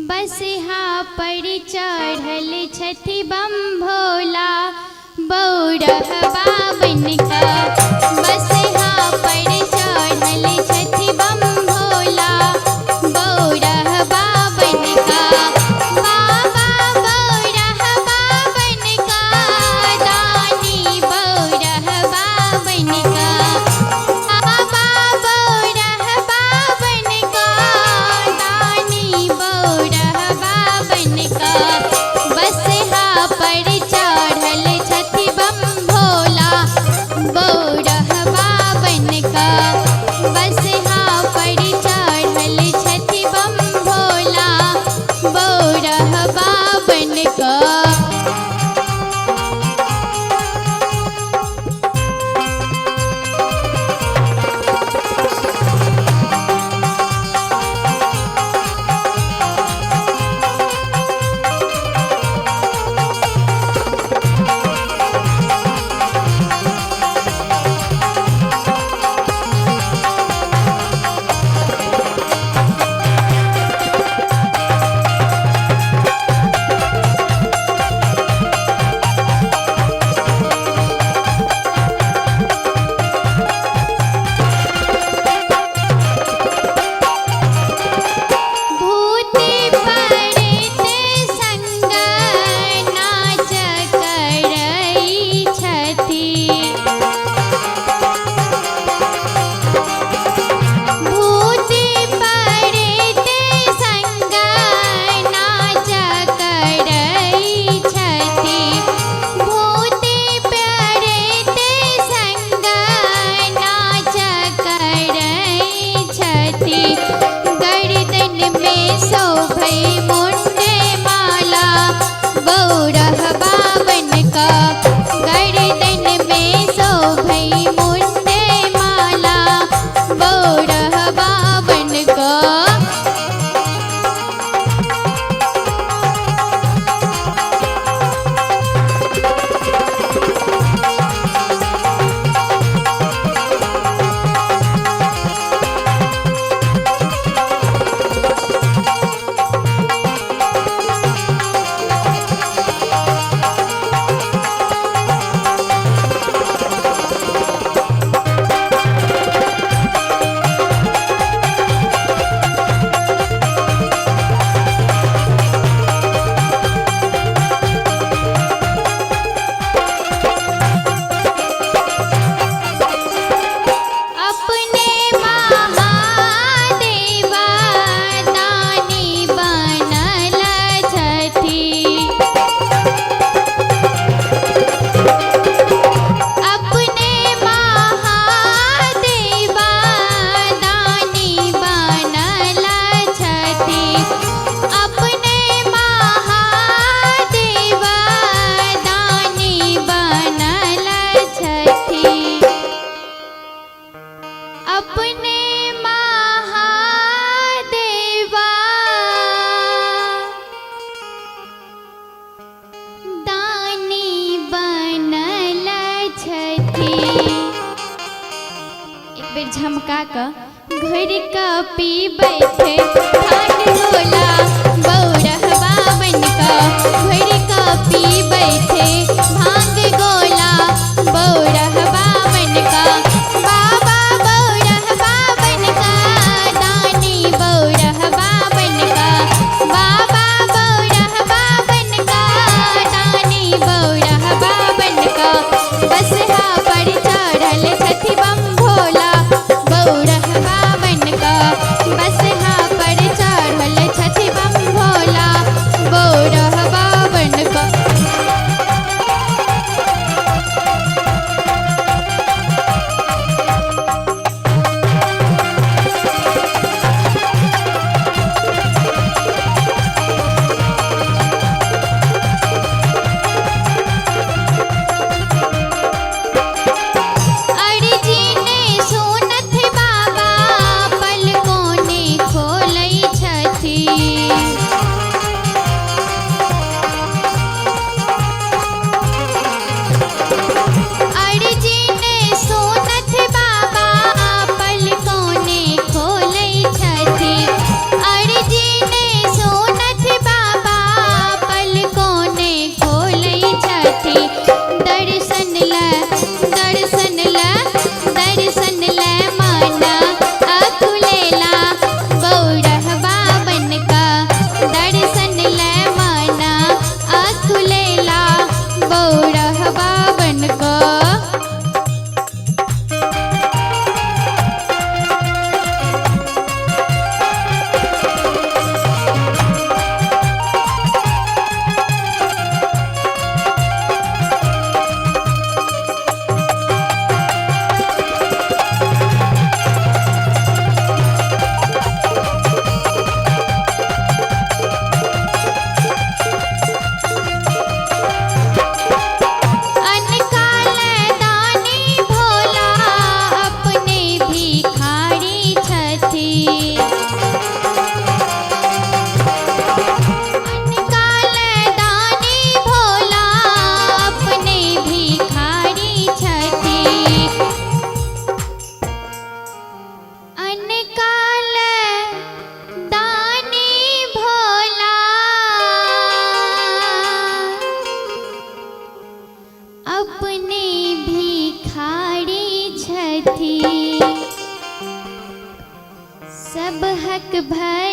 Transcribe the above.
बसहा पर चढ़ल छथि बम भोला बौरहबा बनका। बसहा पर चढ़ल छथि बम भोला बौरहबा बनका। बाबा बौरहबा बनका दानी बौरहबा बनका। बाबा बौरहबा बनका दानी बौरहबा बनका। बसहा पर चढ़ल छथि बम भोला बौरहबा बनका। बसहा पर चढ़ल छथि बम भोला बौरहबा बनका। भूत प्रेत संग नाच करै छथि। भूत प्रेत संग नाच करै छथि। भूत प्रेत संग नाच करै छथि। गर्दन में शोभै मुंडे माला बौरहबा बनका। गर्दन में शोभै मुंडे माला बौरहबा बनका। अपने महादेवा दानी बनल छथि। अपने महादेवा दानी बनल छथि। अपने महादेवा दानी बनल छथि। अपने महादेवा दानी बनल छथि। एक बेर झमका कऽ घोरि कऽ पीबैत भांग गोला बौरहबा बनका। घोरि कऽ पीबैत भांग गोला बौरहबा बनका। बाबा बौरहबा बनका दानी बौरहबा बनका। बाबा बौरहबा बनका दानी बौरहबा बनका। बसहा पर चढ़ल छथि बम भोला बौरहबा बनका। बसहा पर भर।